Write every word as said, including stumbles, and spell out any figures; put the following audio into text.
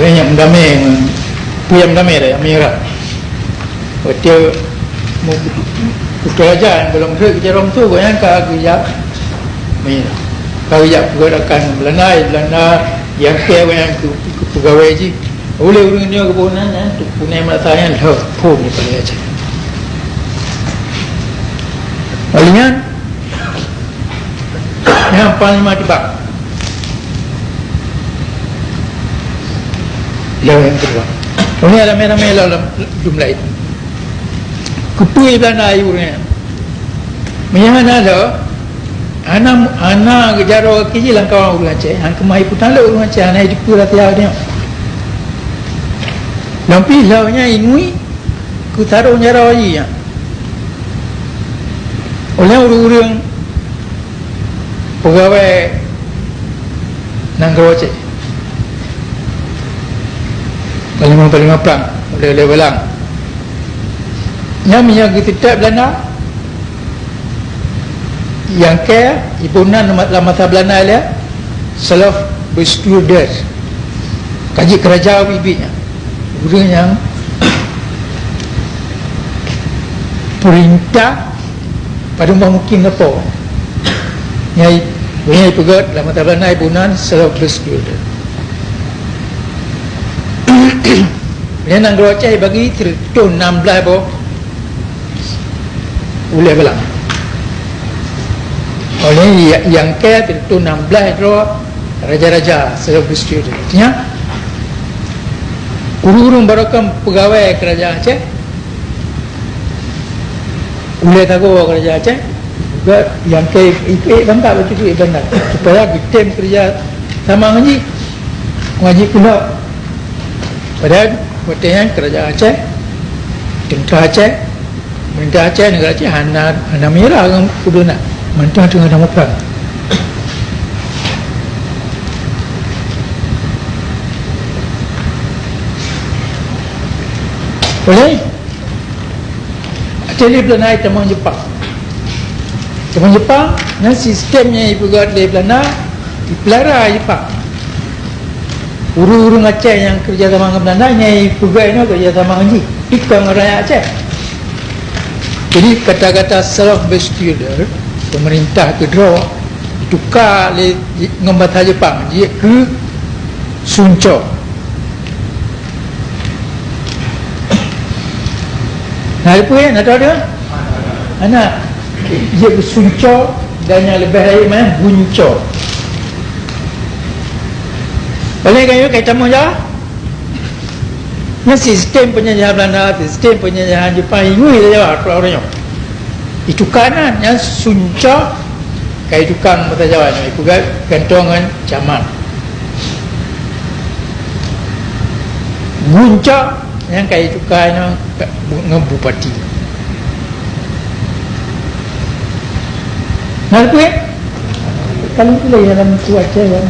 Nyang damé, peue nyang damé dah, nyang meunyeurah. Watèe mu-, Putroe Raja nyang gohlom rhot keu jaroe musoh, gobnyan ka geujak meunyeurah. Ka geujak peugöt rakan Beulanda, Beulanda nyang keu, nyang keu, keu peugawée jih. Ulèe ureueng nyoe geuboh nan, nyan, tu punai meurasa nyan lheueh phon di Aceh. Oleh nyan, Nyang panglima tibak. Lheueh nyang keudua. Ureueng ramé-ramé lom, lom jumlah itu. Keupeue Beulanda ayue ureueng nyan? Meunyo hana lheueh, hana, hana geujaroe keu jih lam kawan ureueng Aceh, han keumah ipeutalok ureueng Aceh, hana jiteupeue rahsia nyan. Lam pih lheueh nyan ingui keu sarong jaroe jih nyan. Oleh ureueng-ureueng peugawée nanggroe Aceh. Panglima-panglima prang, ulèe-ulèe balang. Nyan meunyo geuteutap Beulanda, nyang keu iboh nan lam masa Beulanda lé, Self Bestuurder. Ka jeuet keu raja ubit-ubit nyan. Ureueng nyang peurintah padum bah mungkin neupok. Nyai, nyai peugöt lam mata Beulanda iboh nan Self Bestuurder. Nyan nanggroe Aceh bagi sireutoh nam blaih boh ulèe balang. Oleh nyang keu sireutoh nam blaih droe raja-raja Self Bestuurder. Artinya, ureueng-ureueng barokon peugawée keurajeuen Aceh, ulèe sagoe keurajeuen Aceh, juga nyang keu ikeu-ikeu banda, bacut ikeu banda, supaya geutem keureuja sama ngon jih, ngon jih pula. Padahai watèe nyan keurajeuen Aceh, teuntra Aceh, peurintah Aceh, neugara Aceh hana, hana meunyeurah ngon peue na, mantong teungoh dalam prang. Oleh Aceh lé Beulanda itamong Jepang. Itamong Jepang, nyan sistem nyang ipeugöt lé Beulanda, ipeulara Jepang. Ureueng-ureueng Aceh nyang keureuja sama ngon Beulanda, nyang ipeugöt nyoe keureuja sama ngon jih, kon ngon rakyat Aceh. Jadi, kata-kata Self Bestuurder, pemerintah keudroe, ituka lé, ngon basa Jepang, jeuet keu Sunco. Na teupeue, na tahu dia? Hana. Jeuet keu Sunco dan nyang leubeh rayeuk meunan Gunco. Oleh kayu kai tamu ja. Nyan sistem penjajahan Belanda, sistem penjajahan Jepang, ingat saja ureueng nyoe. Ituka nan, nyan Sunco, ka ituka ngon basa Jawa nyoe, ipeugöt gantoe ngon camat. Gunco, nyan ka ituka nyoe ngon bupati. Na teupeue? Kalau tu lah dalam kuat saya.